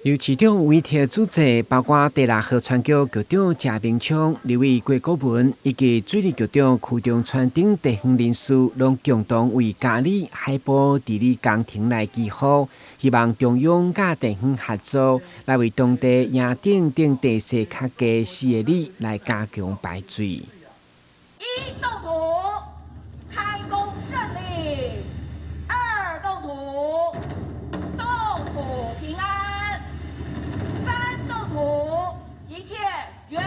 由市長委託主持，包括地下河川局局長謝明昌、立委郭國文以及水利局長柯中川等地方人士，攏共同為嘉里海埔治理工程來祈福，希望中央佮地方合作，來為當地營頂等地勢較低4个里來加強排水。一動土開工順利，二動土動土平安，三動土一切圓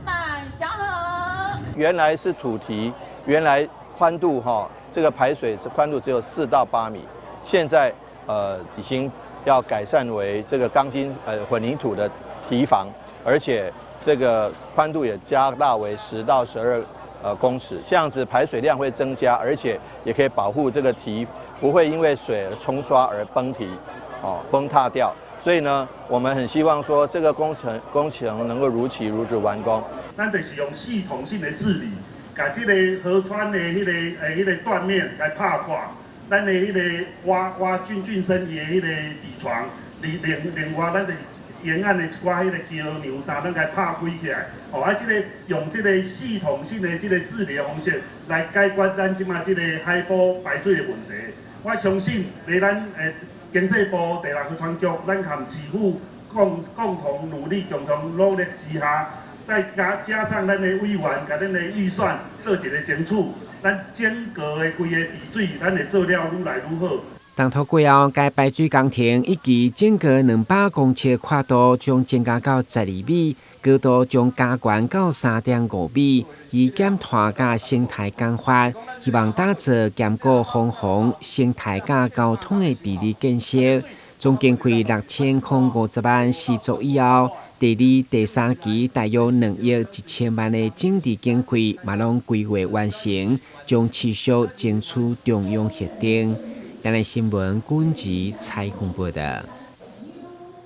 滿祥和。原來是土堤，原來寬度哈，這個排水是寬度只有4到8米，現在已經要改善為這個鋼筋混凝土的堤防，而且這個寬度也加大為10到12公尺，這樣子排水量會增加，而且也可以保護這個堤不會因為水沖刷而崩堤，哦崩塌掉。所以呢，我們很希望說這個工程能夠如期如質完工。咱就是用系統性的治理，共這个河川的彼个斷面來拍闊，咱的彼个挖挖浚浚深伊的彼个底床，另外咱就沿岸的一寡彼个橋梁啥，咱共拍開起來，哦，啊，這个用這个系統性的這个治理的方式來解決咱這馬這个海埔排水的問題。我相信，佇咱經濟部地下河川局，咱和市府共同努力、共同努力之下，再加上咱的委員，共咱的預算做一个爭取，咱整個的規个治水，咱會做了愈來愈好。動土過後，該排水工程以及整個200公尺闊度將增加到12米，高度將加懸到3.5米，以減碳佮生態工法，希望打造兼顧防洪、生態佮交通的治理建設。總經費6050萬施作以後，第二、第三期大約2億1千萬的整治經費嘛攏規劃完成，將持續爭取中央核定。央視新聞，軍事採訪報道。